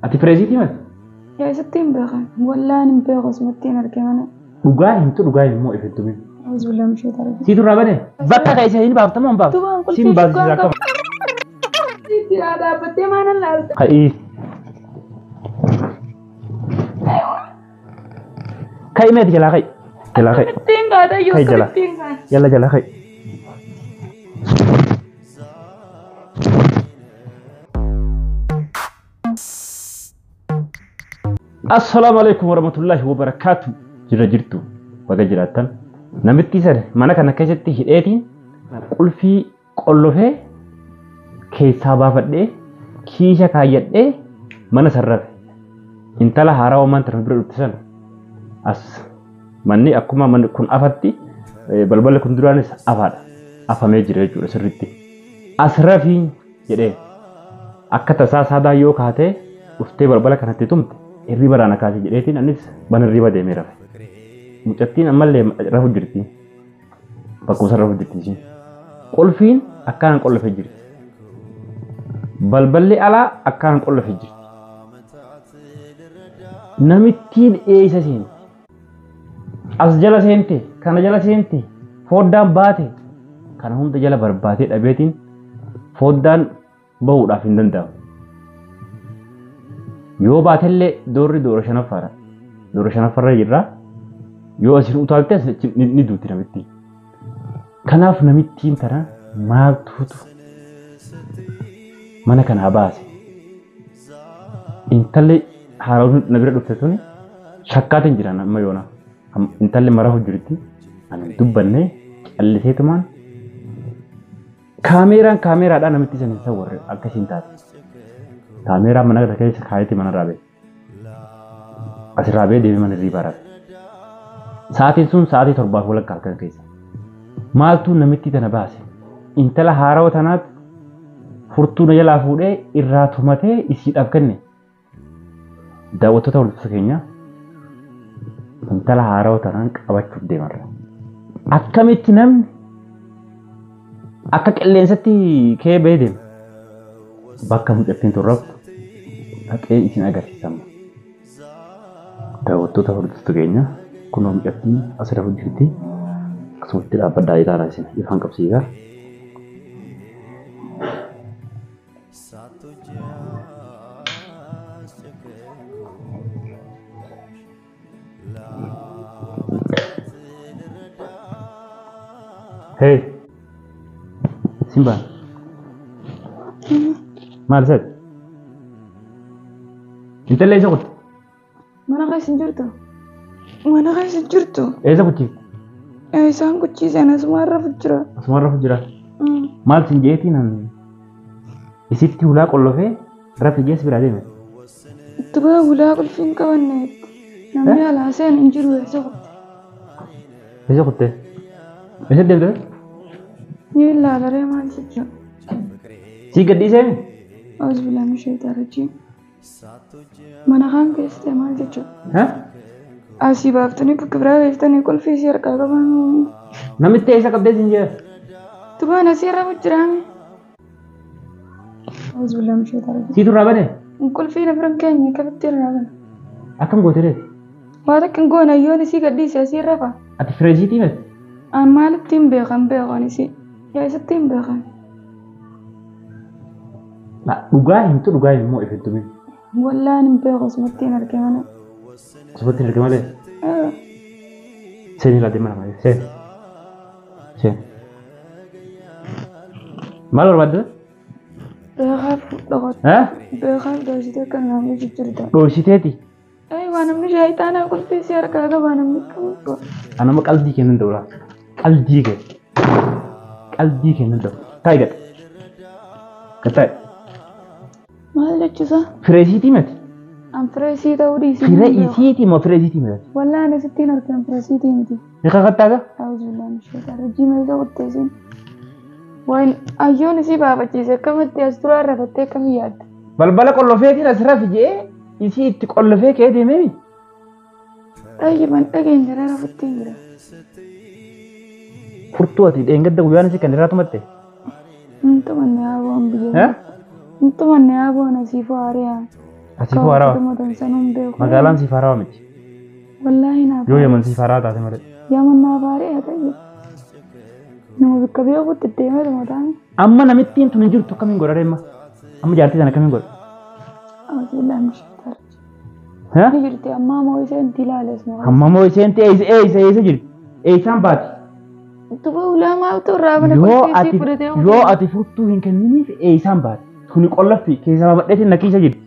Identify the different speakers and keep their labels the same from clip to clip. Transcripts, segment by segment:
Speaker 1: Ati fireesiitii mati?
Speaker 2: Yaa isatti hin beekan. Wallaan hin beeku asumatti hin arge mana.
Speaker 1: Dhugaa himtu dhugaa immoo ifettu.
Speaker 2: Auzubillahi min shaytaani rajiim.
Speaker 1: Siitu irraa bane? Bakka keessa hin baaftamoo hin baaftu?
Speaker 2: Tubaan qulfii
Speaker 1: Siin baasisa
Speaker 2: dhugaan
Speaker 1: akkam?
Speaker 2: Itti dhaabbattee maal laalta?
Speaker 1: Ka'ii. Ka'i meeti jalaa ka'i. Jalaa ka'i.
Speaker 2: Akkamittiin kaata iyyuu
Speaker 1: Ka'i jalaa.
Speaker 2: akkamittiin kaata?
Speaker 1: Yalla jalaa ka'i. Assalaamu alaikum warahmatullahi wabarakaatu. Jirra jirtu baga jiraattan. Namitti sana mana kana keessatti hidheetiin qulfii qollofee keessaa baafadhee kiisha kaayyadhee mana sarrafe. Intala haaraa waan tana bira dhufte sana as manni akkuma manni kun afatti balballi kun duraanis afaadha. Afamee jira jechuudha sirriitti. As rafii jedhee akka tasaa saadaa yoo kaatee dhuftee balbala kanatti tumte hirriba irraa na kaase jedheetiin anis mana hirriba deemee rafe. Mucattiin ammallee rafu jirti. Bakkuma sana rafu jirti isheen. Qulfiin akkaan qollofee jirti. Balballi alaa akkaan qollofee jirti. Namittiin eessa seente? As jala seente, kana jala seente, foddaan baate, kana hunda jala barbaatee dhabeetiin foddaan bahuudhaaf hin danda'amu. Yoo baatellee doorri doora shanaffaadha. Doora shanaffarra jirra. Yoo asin utaalte achi ni duuti namittiin. Kanaaf namittiin tana maaltuutu mana kanaa baase? Intalli haaraan na bira dhufte tuni shakkaatiin jira amma yoona. Intalli mara jirti. Ani dubbanne calliseetumaan kaameeraan kaameeraadhaan namitti san hin sawwarre akkasiin taate. Kaameeraa mana kana keessa kaayetii mana raabee. As raabee deemee mana hirriibaa rabe. Sa'aatiin sun sa'aatii 7:30 halkan keessa. Maaltu namitti tana baase? Intala haarawa tanaatu furtuu na jalaa fuudhee irraa tumatee isiidhaaf kenne. Daawwattoota hordoftoota keenya intala haarawa tanaan qabachuuf deemarra. Akkamitti namni akka qilleensatti kee bahee deema? Bakka mucattiin tun raftu dhaqee isin agarsiisama. Daawwattoota hordoftoota keenya kunoo mucattiin asirra jirti. Akkasumatti dhaabbadhaa itaadha isin ifaan qabsiisaa. Hey, Simba. Maal isaati? Intalli eessa kutte?
Speaker 2: Mana keessa hin jirtu. Mana keessa hin jirtu.
Speaker 1: Eessa kuchiifte?
Speaker 2: Isaan kuchiisan asumaan rafu jira.
Speaker 1: Asumaan rafu jira. Maal sin jeetiin an isitti hulaa qollofee rafi jees biraa deeme.
Speaker 2: Itti baa hulaa qulfii hin qabanne. Namni alaa seenu hin jiru eessa kutte?
Speaker 1: Eessa kutte? Eessa deemte?
Speaker 2: Ni ilaalaree maal jechuudha?
Speaker 1: Sii gadhiisee?
Speaker 2: Auzubillahi min shaytaani rajiim. Mana kaan keessa ta'e maal jechuudha? Asii baaftanii bakka biraa geessitanii qulfii isii harkaa qaban.
Speaker 1: Namitti eessa qabdee siin jee?
Speaker 2: Tubaan asii irra jiraame. Auzubillahi min shaytaani rajiim.
Speaker 1: Siitu irraa bane?
Speaker 2: Qulfii na bira hin keenye akkamitti irraa bana?
Speaker 1: Akkam goote reeti?
Speaker 2: Waa takka hin goone ayyoon isii gadhiise asii irra fa'a.
Speaker 1: Ati fireesiitii mati?
Speaker 2: An maalitti hin beekan beekan isii? Yaa isatti hin beekan.
Speaker 1: Dhugaa himtu dhugaa immoo ifettu.
Speaker 2: Wallaan hin beeku asumatti hin arge mana.
Speaker 1: Asumatti hin arge malee? Seeni laatee mana malee. Seeni. Seeni. Maal barbaadde?
Speaker 2: Beekaaf dhokotte. Beekaaf dhoksitee akka namni jijjiirta.
Speaker 1: Dhoksiteeti?
Speaker 2: Waa namni shaayitaanaa qulfii si harkaa qaba namni qabu.
Speaker 1: Anama qalbii kennan ta'u laa. Qalbii kee. Qalbii kennan ta'u. Taa'i gad. Gad taa'i.
Speaker 2: Maal jechuusaa?
Speaker 1: Fireesiitii mati?
Speaker 2: An fireesii ta'uu dhiisii.
Speaker 1: Firee isiitii moo fireesiitii mati?
Speaker 2: Wallaan asittiin argan fireesiitii miti.
Speaker 1: Ni kakattaata?
Speaker 2: Auzubillahi min shaytaani rajiim eessa qotteesiin? Waan ayyoon isii baafachiise akkamitti as turaa rafattee akkami yaadda?
Speaker 1: Balbala qollofeetiin as rafi jee isii itti qollofee ka'ee deemee mi?
Speaker 2: Xayyiban dhageenya jira rafuttiin jira.
Speaker 1: Furtuu ati dheengadda guyyaan isii kan irraa tumatte?
Speaker 2: Hin tumanne haaboon biyya. Hin tumanne haaboon asii foo aariyaa.
Speaker 1: Asiifuu haarawaa.
Speaker 2: Tumatan sanuun beeku.
Speaker 1: Magaalaan siif haarawaa miti.
Speaker 2: Wallaahi naaf.
Speaker 1: Yoo Yaman siif haarawaa taate malee.
Speaker 2: Yaman naaf haaree haa ta'e. Nama bakka beekutti deemee tumataan.
Speaker 1: Amma namittiin tun hin jirtu akkamiin godha reemma? Amma jaartii sana akkamiin godha?
Speaker 2: Auzubillahi min shaytaani rajiim. Ni jirti ammaa moo isheen ilaales nu.
Speaker 1: Amma moo isheen eessa eessa eessa jirti? Eessaan baati?
Speaker 2: Tuba ulaa maaltu irraa bane
Speaker 1: Yoo
Speaker 2: qulfii
Speaker 1: ati
Speaker 2: isii fudhatee
Speaker 1: yoo ati furtuu hin kenniniif eessaan baati? Tuni qollaffi keessaa baafadheetiin na keessa jirti.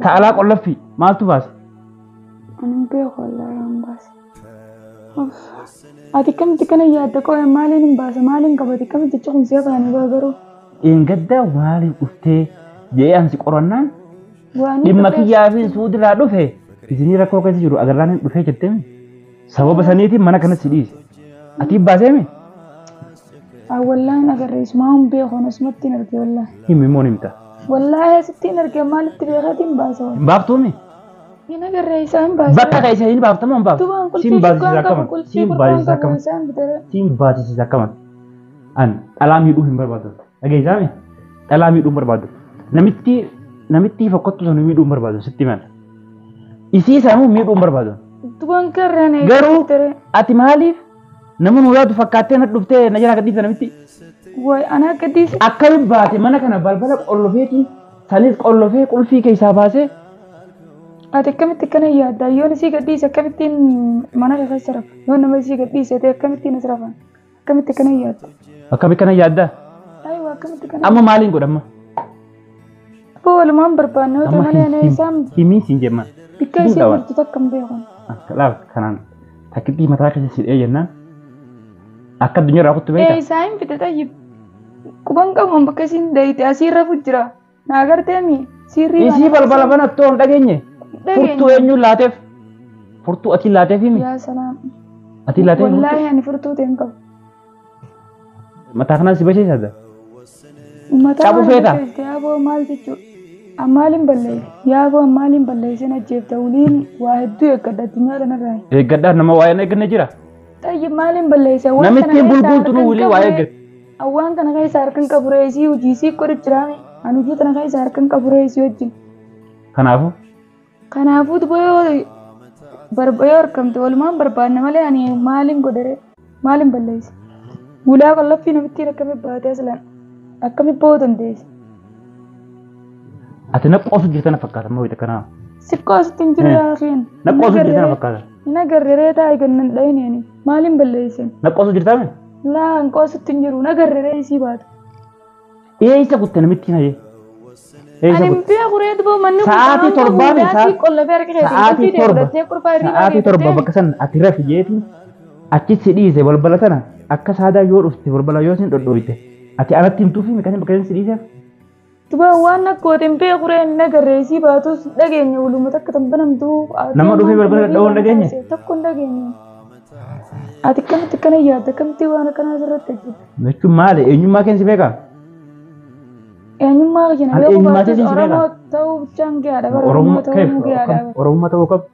Speaker 1: Ta'alaa qollaffi maaltu baase?
Speaker 2: Ani hin beeku wallaahi waan baase. Ati akkamitti kana yaadda qo'e maaliin hin baasa maaliin qabate akkamitti jecha kun si afaanii ba'a garuu.
Speaker 1: Dheengaddaa maaliif dhuftee jedhee ansi qorannaan
Speaker 2: Waan
Speaker 1: dhimma kiyyaa fi suudirraa dhufe isinii rakkoo keessa jiru agarraan hin dhufee jettee sababa saniitiin mana kanas si dhiise. Ati baaseemi?
Speaker 2: Wallaahi agarre isumaa hin beeku asumatti hin arge wallaahi.
Speaker 1: Himi immoo ni himta.
Speaker 2: Wallaahi asitti hin arge maalitti beekaatiin baasa
Speaker 1: Hin baaftuumi?
Speaker 2: Hin agarre isaan baasa.
Speaker 1: Bakka keessa hin baaftamoo hin baaftu?
Speaker 2: Tubaan qulfii
Speaker 1: Siin baasisa
Speaker 2: shukkaan qabu
Speaker 1: akkama?
Speaker 2: qulfii
Speaker 1: Siin
Speaker 2: qurqaan
Speaker 1: baasisa
Speaker 2: qabu
Speaker 1: akkama?
Speaker 2: isaan bitare.
Speaker 1: Siin baasisa akkama? An dhalaa miidhuu hin barbaadu. Dhageessaami? Dhalaa miidhuu hin barbaadu. Namitti namitti fokkottu sana miidhuu hin barbaadu sitti mala. Isii sanuu miidhuu hin barbaadu.
Speaker 2: Tubaan karraan
Speaker 1: Garuu ati maaliif nama nu yaadu fakkaattee na dhuftee na jalaa gadhiifte namitti?
Speaker 2: Waay ana akka dhiise.
Speaker 1: Akkamiin baate mana kana balbala qollofeetiin sanis qollofee qulfii keessaa baasee
Speaker 2: Ati akkamitti akkana yaadda? Yoon isii gadhiise akkamittiin mana kee keessa rafa? Yoo nama isii gadhiise ta'e akkamittiin as rafa? Akkamitti akkana yaadda?
Speaker 1: Akkamitti kana yaadda?
Speaker 2: Aywa akkamitti kana?
Speaker 1: Amma maaliin godhamma?
Speaker 2: Abbaa walumaan barbaanne yoo ta'e
Speaker 1: Amma
Speaker 2: malee ani isaan
Speaker 1: himii siin jemma.
Speaker 2: bikka
Speaker 1: Hin
Speaker 2: isii
Speaker 1: dhawan.
Speaker 2: jirtu takka hin beeku.
Speaker 1: Laaf kanaan takkittii mataa keessa si dhee jennaan akka addunyaa irraa kuttu beekta.
Speaker 2: Ee isaa hin fite tayyib. Quban qabuun bakka isiin dayite asii rafu jira. Na agarteemi sirrii
Speaker 1: Isii balbala banattoo hin dhageenye. Furtuu eenyuun laateef? Furtuu ati laateef himi?
Speaker 2: Yaa salaam.
Speaker 1: Ati laateef furtuu?
Speaker 2: Wallaahi ani furtuu ta'e hin qabu.
Speaker 1: Mataa kanaan si basheessa.
Speaker 2: Mataa
Speaker 1: Qabu
Speaker 2: maal
Speaker 1: feeta?
Speaker 2: balleessite yaaboo maal jechuudha? Ammaaliin balleesse yaaboo ammaaliin balleesseen ajjeefta waliin waa hedduu eeggadha addunyaa kanarraa.
Speaker 1: Eeggadhaa nama waa'ee hin eegganne jira.
Speaker 2: Tayyib maaliin balleesse? Waan
Speaker 1: Namitti
Speaker 2: kana keessaa
Speaker 1: bulbultu nu
Speaker 2: harka hin
Speaker 1: wulii waa
Speaker 2: qabu
Speaker 1: eeggate.
Speaker 2: Waan kana keessa harka hin qabu reesii hojii isii godhu jiraame. Ani hojii kana keessa harka hin qabu reesii wajjin.
Speaker 1: Kanaafuu
Speaker 2: Kanaafuu duba yoo argamte walumaan barbaanne malee ani maaliin godhere maaliin balleesse? Ulaa qollaffii namittiin akkamitti baatee aslan akkamitti ba'uu dandeesse?
Speaker 1: Ati na qoosu jirta na fakkaata amma wayita kanaa.
Speaker 2: Siqqoo asitti hin jiru yaa keen.
Speaker 1: Na qoosu jirta na fakkaata.
Speaker 2: Hin agarree taa'e gannan dhayini ani maaliin balleesse?
Speaker 1: Na qoosu jirtaa mi?
Speaker 2: Laa hin qoosutti hin jiru na agarree isii baatu.
Speaker 1: Eessa kutte namittiin hayee? Eessa
Speaker 2: Ani
Speaker 1: kutte?
Speaker 2: beeku ree duba manni kun
Speaker 1: Sa'aatii torbaa mi?
Speaker 2: qollafee harka keetiin
Speaker 1: Sa'aatii
Speaker 2: qulfii ta'e
Speaker 1: torba.
Speaker 2: fudhattee qurfaa hirribaa
Speaker 1: Sa'aatii torba
Speaker 2: geeffattee
Speaker 1: bakka san ati rafi jeetiin achi si dhiise balbala sana akka saadaa yoo dhufte balbala yoo sin dhodhooyte ati alatti himtuufi meeshaan bakka san si dhiiseef.
Speaker 2: Duba waan akka hin beeku ree hin agarree isii baatus dhageenya waluma takka tan banamtu.
Speaker 1: Nama dhufee balbala dhadha'uu hin dhageenye?
Speaker 2: Tokko hin dhageenye. Ati akkamitti akkana yaadda akkamitti waan akkanaa asirratti hojjetta?
Speaker 1: Jechuun maali? Eenyummaa keenya si beekaa?
Speaker 2: Eenyummaa kiyya na
Speaker 1: Ani
Speaker 2: beeku
Speaker 1: eenyummaa
Speaker 2: baatus
Speaker 1: keetiin si beekaa?
Speaker 2: Oromoo ta'uu bichaan gahaadha bara
Speaker 1: Oromoo
Speaker 2: Oromoo ta'uu gahaadha.
Speaker 1: Oromummaa ta'uu qabu.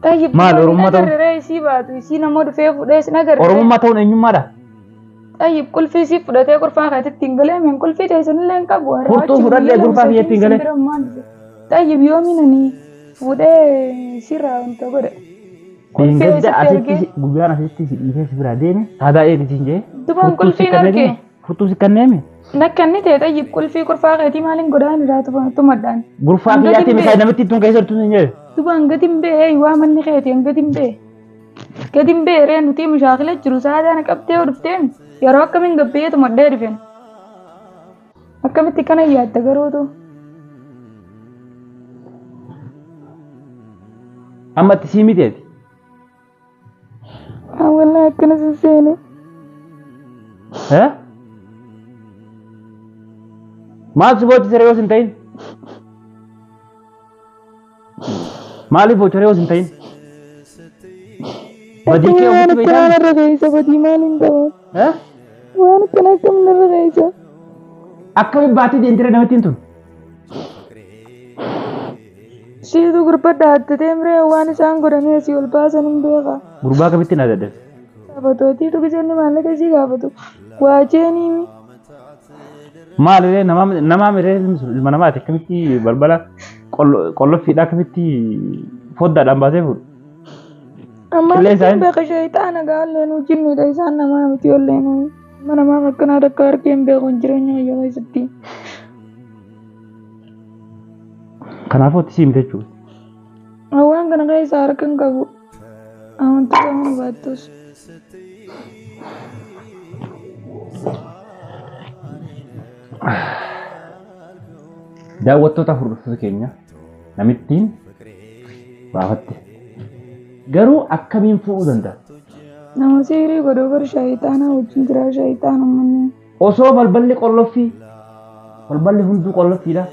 Speaker 2: Tayyib
Speaker 1: Maali
Speaker 2: hin
Speaker 1: Oromummaa ta'uun?
Speaker 2: agarree isii baatu isii nama dhufee fuudhee sin agarree.
Speaker 1: Oromummaa ta'uun eenyummaadha?
Speaker 2: Tayyib qulfii isii fudhatee qurfaa keetti hin galee meen qulfii ta'e sanillee hin qabu.
Speaker 1: Furtuu fudhadhee gurfaa kiyyatti hin galee.
Speaker 2: Tayyib yoomiin ani fuudhee sirraa wanta godhe. Qulfii
Speaker 1: Dheengadda
Speaker 2: eessatti
Speaker 1: asitti
Speaker 2: argee?
Speaker 1: guyyaan asitti si dhiisee si biraa deeme saadaa eegi siin jee.
Speaker 2: Dubaan
Speaker 1: Furtuu si
Speaker 2: qulfiin arge.
Speaker 1: kenneemi? Furtuu si kenneemi?
Speaker 2: Nakkanni ta'e tayyib qulfii qurfaa keetii maaliin godhaan irraa tumadhaan.
Speaker 1: Gurfaa
Speaker 2: Hanga
Speaker 1: kiyyaatti
Speaker 2: dibbee.
Speaker 1: misaa namitti tun keessa jirtu siin jee.
Speaker 2: Dubaan gadi hin bee waa manni keetii hanga hin bee. Gadi hin bee ree nuti mushaakila jiru saadaa na qabdee dhufteen yeroo akkamiin gabbee tumadhee dhufen. Akkamitti kana yaadda garuutu.
Speaker 1: Amma itti sii miteeti.
Speaker 2: Wallaahi akkana sin seene.
Speaker 1: Eh? Maal si boochisere yoo sin ta'in? Maaliif boochisere yoo sin ta'in? Badii kee
Speaker 2: Waan
Speaker 1: ofitti
Speaker 2: akkanaa
Speaker 1: beektaa?
Speaker 2: narra keessa badii maaliin qaba?
Speaker 1: Eh?
Speaker 2: Waan akkanaa akkam narra keessa?
Speaker 1: Akkamiin baatee deemtire namittiin tun?
Speaker 2: Siitu gurbadha addatee miree waan isaan godhanii asii ol baasan hin beeka.
Speaker 1: Gurbaa kamittiin adaddan?
Speaker 2: Gaafatootii dhugisanni maallaqa isii gaafatu. Waa jeeniimi.
Speaker 1: Maaliree namaa miree ilma namaati akkamitti balbala qolloffiidhaa akkamitti foddaadhaan baasee fuudhu?
Speaker 2: Amma
Speaker 1: Qilleensa hin-
Speaker 2: beeka shayxaana gaallee nuu jinniidha isaan namaa miti ollee nuu. Mana namaa akkanaa takka argee hin beeku hin jireenya kiyya keessatti.
Speaker 1: Kanaafuu itti siimte jechuudha.
Speaker 2: Waan kana keessa harka hin qabu. Amantii qabu baattus.
Speaker 1: Daawwattoota hordoftoota keenya namittiin baafatte. Garuu akkamiin fuudhuu danda'a?
Speaker 2: Nama siirii godhuu bar shayxaana wajjin jira shayxaana manni.
Speaker 1: Osoo balballi qolloffii balballi hunduu qolloffiidha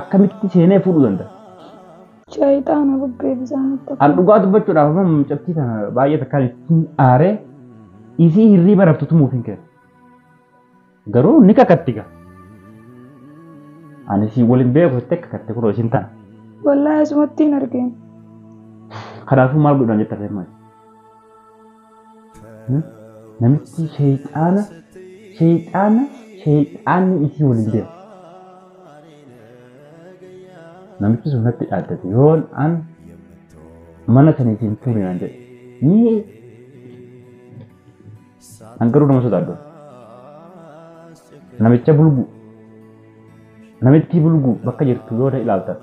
Speaker 1: akkamitti seenee fuudhuu danda'a?
Speaker 2: Shayxaana bubbee bisaanitti.
Speaker 1: An dhugaa dubbachuudhaaf amma mucattii kana baay'ee takkaan ittiin aaree isii hirriiba raftu tumuuf hin kennu. Garuu ni kakatti gaa. Ani si waliin beeku jettee kakatte kunoo isin tana.
Speaker 2: Wallaahi asumatti hin argeen.
Speaker 1: Kanaafuu maal godhan jetta reemmaa? Namichi shayxaana shayxaana shayxaanni isii waliin deema. Namichi sun natti dhaaddate yoon an mana sana isin fuune naan jedhe. Ni an garuu nama sodaadhu. Namicha bulgu namittii bulgu bakka jirtu yoo ilaaltan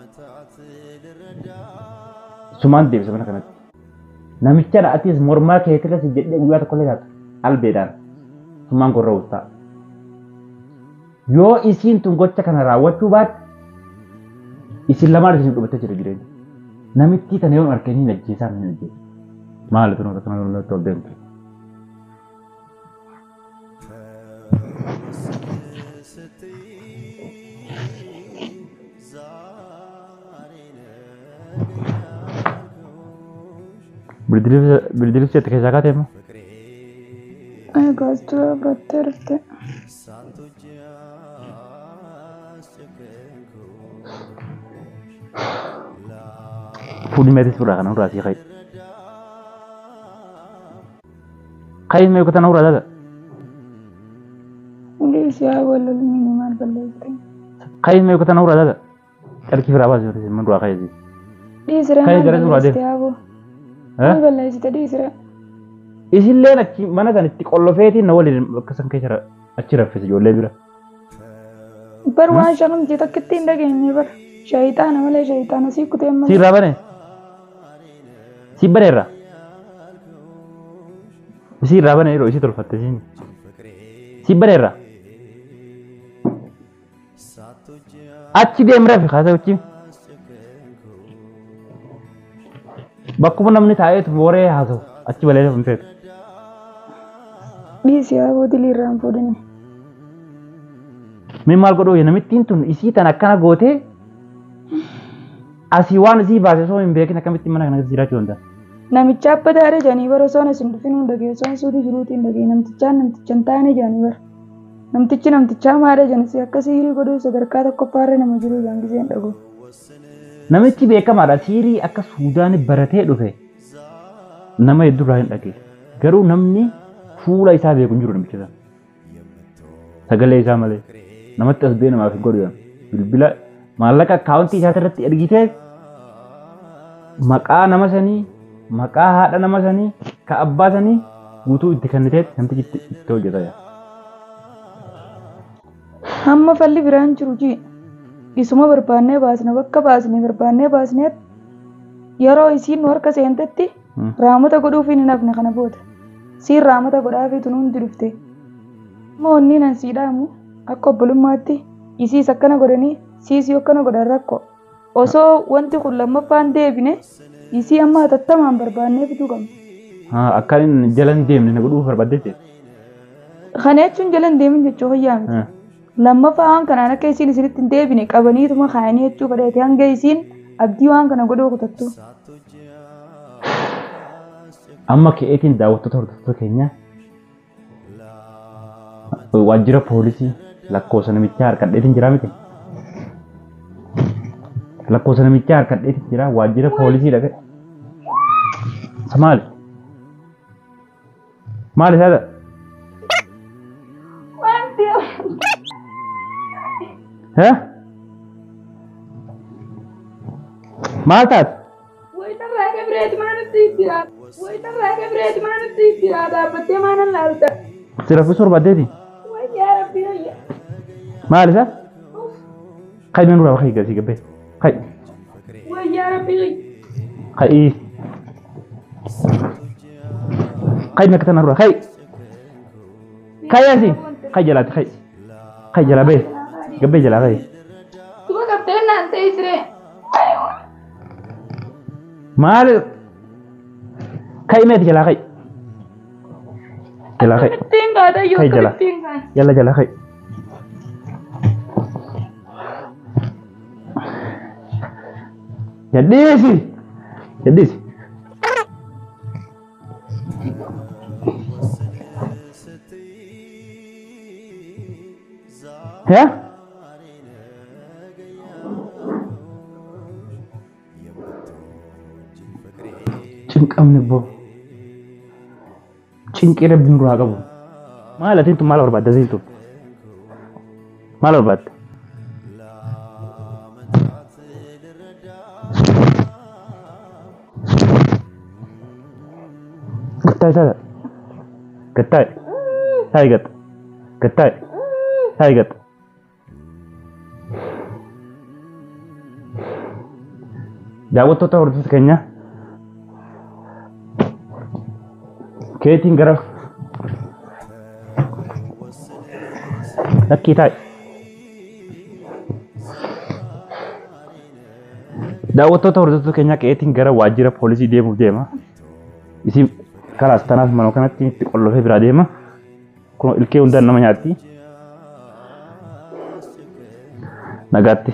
Speaker 1: sumaan deebisa mana kanatti. Namicha atis mormaa keetirra si jedhee guyyaa tokko illee taatu albeedhaan sumaan gorra ta'a. Yoo isiin tun gocha kana raawwachuu baatte isin lamaan isin dhumattee jira jireenya. Namittii tana yoon arganii hin ajjeesaa hin ajjeesa. Maali tun akkana lolatti ol deemtu? Bildilis jette keessaa kaatee immoo?
Speaker 2: Egaa dura fudhattee dhufte.
Speaker 1: Fuudhi meetis fuudhaa kana huraa sii ka'i. Ka'i mee kana huraa taata.
Speaker 2: Dhiisi haa walolni maal balleessite.
Speaker 1: Ka'i mee kana huraa taata. Carkii firaa baasii man duraa ka'i.
Speaker 2: Dhiisire
Speaker 1: Ka'i
Speaker 2: maal
Speaker 1: gara suuraa deemu.
Speaker 2: balleessite haa boo. Maal balleessite dhiisire.
Speaker 1: Isilleen achi mana san itti qollofeetiin na waliin bakka san keessa achi raffise ijoollee bira.
Speaker 2: Bar waan shanumti takkitti hin dhageenye bar. Shayxaana malee shayxaana sii kutee
Speaker 1: Si
Speaker 2: malee.
Speaker 1: irraa bane? Si baneerra? Si irraa bane yeroo isii tolfatte siin. Si baneerra? Achi deem rafi kaasa achi. Bakkuma namni taa'eetu booree haasa'u achi balee hin feetu.
Speaker 2: Dhiisi haa boo dilii irraa hin fuudhini.
Speaker 1: Mee maal godhuu namittiin tun isii tan akkana gootee asii waan isii baase osoo hin beekin akkamitti mana kana keessa jiraachuu danda'a?
Speaker 2: Namicha abba taaree jedhanii bara osoon as hin dhufin hunda dhagee osoon suutii jiruutiin dhagee namtichaan namticha hin taane jedhanii bara. Namtichi namtichaa maadha jedhan si akka siirii godhuu sadarkaa tokkoffaarra nama jiru jedhan giseen dhagu.
Speaker 1: Namichi beekamaadha. Siirii akka Suudaanii baratee dhufe nama hedduu irraa hin dhageesse. Garuu namni fuula isaa beeku hin jiru namicha sana. Sagalee isaa malee namatti as ba'ee namaaf hin godhu. Bilbila maallaqa akkaawuntii isaa irratti ergitee maqaa nama sanii, maqaa haadha nama sanii, ka abbaa sanii guutuu itti kenniteet namtichi itti hojjeta.
Speaker 2: Hamma falli biraan jiru ji isuma barbaannee baasna bakka baasne barbaannee baasnee yeroo isiin nu harka seentetti raamota godhuuf hin hafne kana booda. Siin raamota godhaafiitu nu hundi dhufte. Amma wanni nan sii dhaamu akka obbolummaatti isiis akkana godhanii siisii akkana godhan rakkoo. Osoo wanti kun lammaffaan deebine isii amma hatattamaan barbaannee fiduu qabna.
Speaker 1: Akka inni jala hin deemne na godhuuf barbaaddeetti.
Speaker 2: Kana jechuun jala hin deemin jechuu fayyaa miti. Lammaffaa waan kanaan akka isiin isinitti hin deebine qabaniituma kaayanii jechuu fedheeti hanga isiin abdii waan kana godhuu kutattu.
Speaker 1: Amma ka'eetiin daawwattoota hordoftoota keenyaa waajjira poolisii lakkoofsa namichaa harkadheetiin jira miti. Lakkoofsa namichaa harkadheetiin jira waajjira poolisii dhaqe. Isa maali? Maali isaa?
Speaker 2: Wanti
Speaker 1: Hee? Maal taate?
Speaker 2: Wayitarraa Gabreeti maalitti jira? Wayitarraa Gabreeti maalitti jira? Dhaabbattee maanan laalta?
Speaker 1: Si raffisuu barbaaddeeti?
Speaker 2: Wayyaa Rabbi wayya.
Speaker 1: Maal isa? Kai mee nurraa kai gasii gabbee. Kai.
Speaker 2: Wayyaa Rabbi wayya.
Speaker 1: Kai. Kai mee akkana nurraa kai. Kai asi. Kai jalaati kai. Kai jalaa bee. Gabbee jalaa kai.
Speaker 2: Tuba qabdee naan ta'e siree.
Speaker 1: Maal? Kai meeti jalaa kai. Jalaa kai.
Speaker 2: Akkamittiin kaata iyyuu
Speaker 1: Kai jala.
Speaker 2: akkamittiin kaata?
Speaker 1: Yalla jalaa kai. Jadhiisi. Jadhiisi. Hee? Cinqamne boo. Cinqii rabbiin duraa qabu. Maal atiin tun maal barbaadda siin tun? Maal barbaadda? Gattaa'e taa'e. Gattaa'e. Taa'e gatta. Gattaa'e. Taa'e gatta. Daawwattoota hordoftoota keenya keetiin gara lakkii taa'e. Daawwattoota hordoftoota keenya keetiin gara waajjira poolisii deemuuf deema. Isin kalaas tanaaf manoo kanatti itti qollofee biraa deema. Kun ilkee hundaan nama nyaatti. Nagaatti.